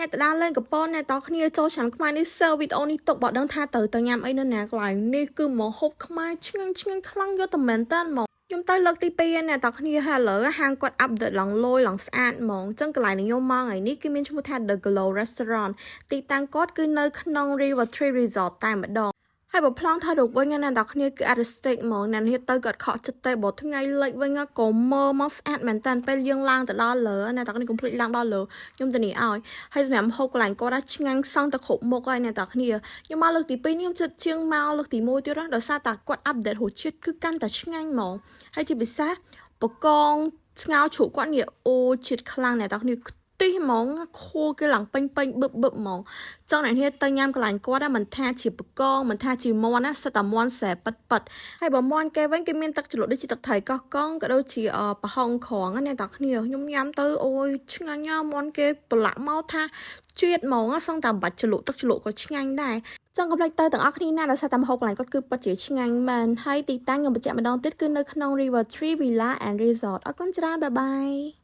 អ្នកទៅដើរលេងកប៉ុនអ្នកតគ្នាចូលឆ្នាំខ្មែរនេះ save វីដេអូនេះទុកបើដឹងថាទៅទៅញ៉ាំអីនៅណាកន្លែងនេះគឺមកហូបខ្មែរឆ្ងាញ់ឆ្ងាញ់ខ្លាំងយកតែមែនតើហ្មងខ្ញុំទៅលើកទី2អ្នកតគ្នាហើយឥឡូវហាងគាត់ update ឡើងលយឡើងស្អាតហ្មងអញ្ចឹងកន្លែងនេះខ្ញុំមកថ្ងៃនេះគឺមានឈ្មោះថា The Glow Restaurant ទីតាំងគាត់គឺនៅក្នុង River Tree Resort តែម្ដងហើយបើប្លង់ថតរូបវិញណាអ្នកគ្នាគឺ artistic ហ្មងអ្នកនេះទៅគាត់ខកចិត្តទេបើថ្ងៃលិចវិញក៏មើលមកស្អាតមែនតើពេលយើងឡើងទៅដល់លើអ្នកទាំងគ្នាកុំភ្លេចឡើងដល់លើខ្ញុំទៅនេះឲ្យហើយសម្រាប់ហូបកន្លែងគាត់ឆ្ងាញ់សង់តែគ្រប់មុខហើយអ្នកទាំងគ្នាខ្ញុំមកលើកទី2នេះខ្ញុំចិត្តជាងមកលើកទី1ទៀតណាដោយសារតែគាត់ update រសជាតិគឺកាន់តែឆ្ងាញ់ហ្មងហើយជាពិសេសបកងស្ងោរជ្រូកគាត់នេះអូជាតិខ្លាំងអ្នកទាំងគ្នាខ្ទិះហ្មងខួរគេឡើងពេញពេញបឹបបឹបហ្មងចង់អ្នកនេះទៅញ៉ាំកន្លែងគាត់មិនថាជាបកងមិនថាជាមន់ណាសិតតែមន់ស្រែប៉ិតប៉ិតហើយបើមន់គេវិញគេមានទឹកជ្រលក់ដូចជាទឹកត្រីកោះកុងក៏ដូចជាប្រហុងក្រងណាអ្នកទាំងគ្នាខ្ញុំញ៉ាំទៅអូយឆ្ងាញ់ណាស់មន់គេប្រឡាក់មកថាជាតិហ្មងសឹងតែមិនបាច់ជ្រលក់ទឹកជ្រលក់ក៏ឆ្ងាញ់ដែរចង់កុំភ្លេចទៅទាំងអស់គ្នាណាដោយសារតែម្ហូបកន្លែងគាត់គឺពិតជាឆ្ងាញ់មែនហើយទីតាំងខ្ញុំបញ្ជាក់ម្ដងទៀតគឺនៅក្នុង River Tree Villa and Resort អរគុណច្រើន bye bye.